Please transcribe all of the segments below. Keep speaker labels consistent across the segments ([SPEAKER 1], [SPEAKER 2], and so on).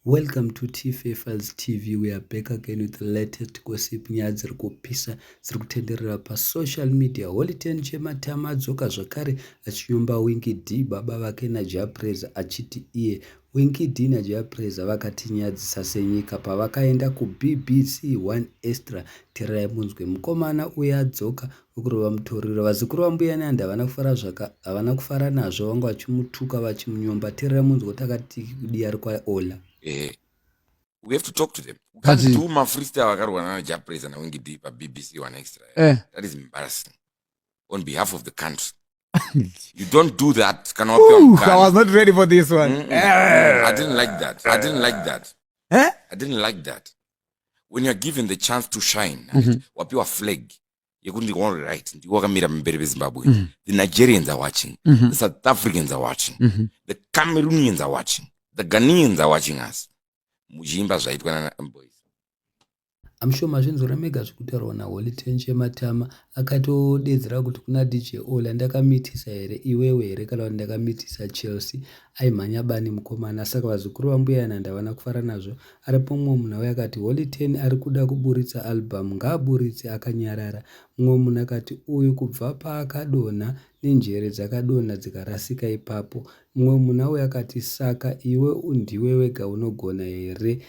[SPEAKER 1] Welcome to TFA Files TV. We are back again with the latest gossip. Nyaya dziri kupisa dziri kutenderera pasocial media. Holy Ten Chematama adzoka zvakare achinyomba Winky D baba vake naJah Prayzah, achiti iye Winky D naJah Prayzah vakatinyadzisa senyika pavakaenda kuBBC One Extra. Tererai munzwe mukomana uye adzoka wekurova mutoriro. Vazukuru vambuya Nandi havana kufara nazvo, vanga vachimutuka vachimunyomba. Tererai munzwe kuti akati kudii ari kwaOla.
[SPEAKER 2] We have to talk to them. We can't do mafreestyle akarwa nana Prayzah naWinky D paBBC One Extra. That is embarrassing on behalf of the country. You don't do that. Kana wapiwa
[SPEAKER 3] Ooh,
[SPEAKER 2] mukana.
[SPEAKER 3] I was not ready for this one.
[SPEAKER 2] I didn't like that. I didn't like that.
[SPEAKER 3] Eh?
[SPEAKER 2] I didn't like that. When you're given the chance to shine, wapiwa flag yekuti, all right, ndiwe wakamira pamberi peZimbabwe. The Nigerians are watching, the South Africans are watching, the Cameroonians are watching, the Ghanaians are watching us muchiimba zvaitwa nana boys.
[SPEAKER 1] I'm sure mazvinzwa mega zvekutaurwa naHoly Ten Chematama. Akatodedzera kuti kuna DJ Ola, "Ndakamitisa here iwewe here kana kuti ndakamitisa Chelsea?" Aimhanya bani mukomana. Saka vazukuru vambuya Nandi havana kufara nazvo. Aripo mumwe munhu auya akati Holy Ten ari kuda kuburitsa album, ngaaburitse akanyarara. Mumwe munhu akati uyu kubva paakadonha nenjere dzakadonha dzikarasika ipapo. Mumwe munhu auya akati, "Saka iwe ndiwe wega unogona here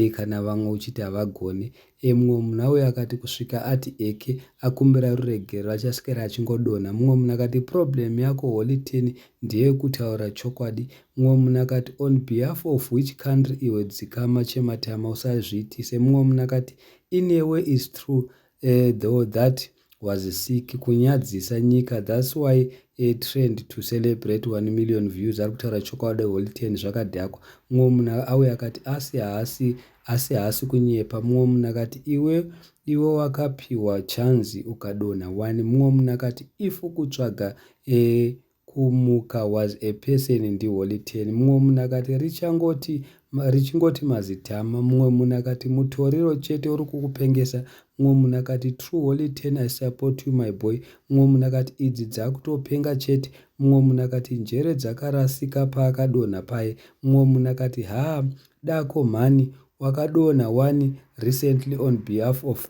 [SPEAKER 1] kana vamwe uchiti havagoni?" Mumwe munhu auya akati kusvika ati eke akumbira ruregerero achaswera achingodonha. Mumwe munhu akati, "Problem yako Holy Ten ndeyekutaura chokwadi." Mumwe munhu akati, "On behalf of which country iwe? Dzikama Chematama, usazviitise." Mumwe munhu akati, "Inewe is true though, that was sick, kunyadzisa nyika. That's why a trend to celebrate 1 million views." Ari kutaura chokwadi Holy Ten, zvakadhakwa. Mumwe munhu auya akati asi haasi kunyepa. Mumwe munhu akati, "Iwe wakapiwa chanzi ukadonha 1." Mumwe munhu akati, "If kutsvaga kumuka was a person, ndiHoly Ten." Mumwe munhu akati, "Richingoti mazitama." Mumwe munhu akati, "Mutoriro chete uri kukupengesa." Mumwe munhu akati, "True Holy Ten, I support you, my boy." Mumwe munhu akati, "Idzi dzakutopenga chete." Mumwe munhu akati, "Njere dzakarasika paakadonha paye." Mumwe munhu akati, "Ha, dako mhani, wakadonha one recently on behalf of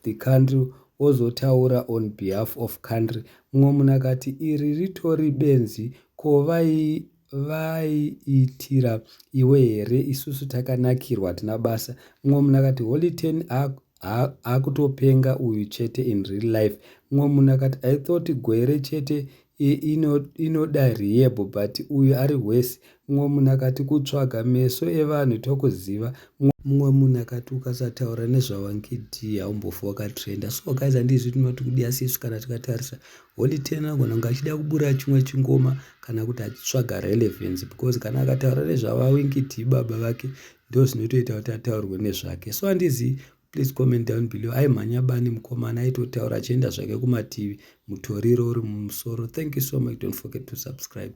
[SPEAKER 1] the country, wozotaura on behalf of country." Mumwe munhu akati, "Iri ritori benzi, ko vaiitira iwe here? Isusu takanakirwa, hatina basa." Mumwe munhu akati, "Holy Ten akutopenga uyu chete in real life." Mumwe munhu akati, "I thought Gwere chete inoda rehab, but uyu ari worse." Mumwe munhu akati, "Kutsvaga meso evanhu tokuziva." Mumwe munhu akati, "Ukasataura nezvaWinky D haumbofi wakatrenda." So guys, handizvi tinoti kudi asisu kana tikatarisa, Holy Ten anogona kunge achida kubura chimwe chingoma kana kuti achitsvaga relevance, because kana akataura nezvavaWinky D baba vake, ndo zvinotoita kuti ataurwe nezvake. So handizivi, please comment down below. Aimhanya bani mukomana, aitotaura achienda zvake kumativi, mutoriro uri mumusoro. Thank you so much. Don't forget to subscribe.